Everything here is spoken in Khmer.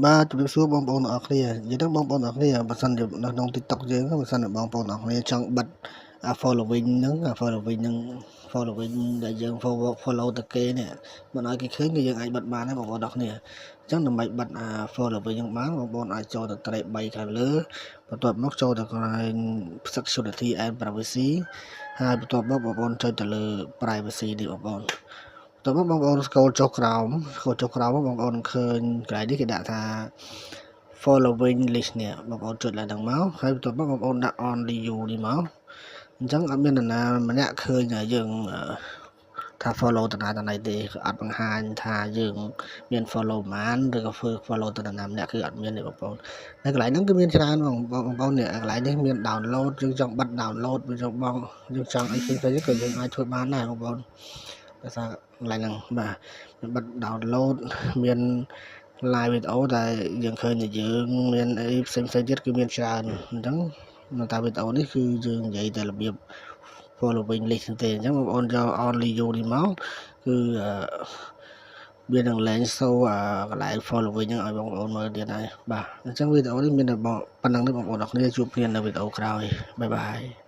បាទជំរាបសួរបងប្អូនទាំងអស់គ្នានិយាយទៅបងប្អូនទាំងអស់គ្នាបើសិនជានៅក្នុង TikTok យើងបើសិនជាបងប្អូនទាំងអស់គ្នាចង់បិទអា following ហ្នឹងអា following ហ្នឹង following ដែលយើង follow ទៅគេនេះមិនឲ្យគេឃើញគឺយើងអាចបិទបានដែរបងប្អូនទាំងអស់គ្នាអញ្ចឹងដើម្បីបិទអា following ហ្នឹងបានបងប្អូនអាចចូលទៅត្រេ3ខាងលើបន្ទាប់មកចូលទៅកន្លែង security and privacy ហើយបន្ទាប់មកបងប្អូនចុចទៅលើ privacy នេះបងប្អូនតើបងប្អូន scroll ចុះក្រោម scroll ចុះក្រោមបងប្អូនឃើញកន្លែងនេះគេដាក់ថា following list នេះបងប្អូនចុចឡើងហ្នឹងមកហើយបន្ទាប់មកបងប្អូនដាក់ only you នេះមកអញ្ចឹងអត់មាននរណាម្នាក់ឃើញយើងថា follow តាណាតាណីទេគឺអត់បង្ហាញថាយើងមាន follow ប៉ុន្មានឬក៏ follow តាណាម្នាក់គឺអត់មានទេបងប្អូននៅកន្លែងហ្នឹងគឺមានច្រើនបងបងប្អូននេះកន្លែងនេះមាន download យើងចង់បិទ download យើងចង់បងយើងចង់អីផ្សេងៗក៏យើងអាចធ្វើបានដែរបងប្អូនដោយសារកន្លែងហ្នឹងបាទមានបិទ download មាន live វីដេអូដែលយើងឃើញតែយើងមានអីផ្សេងផ្សេងទៀតគឺមានច្រើនអញ្ចឹងនៅតាមវីដេអូនេះគឺយើងនិយាយតែរបៀប following list ទេអញ្ចឹងបងប្អូនយក only you នេះមកគឺវានឹងលែង show កន្លែង following ហ្នឹងឲ្យបងប្អូនមើលទៀតហើយបាទអញ្ចឹងវីដេអូនេះមានតែប៉ុណ្ណឹងទេបងប្អូនអរគ្នាជួបគ្នានៅវីដេអូក្រោយ bye bye.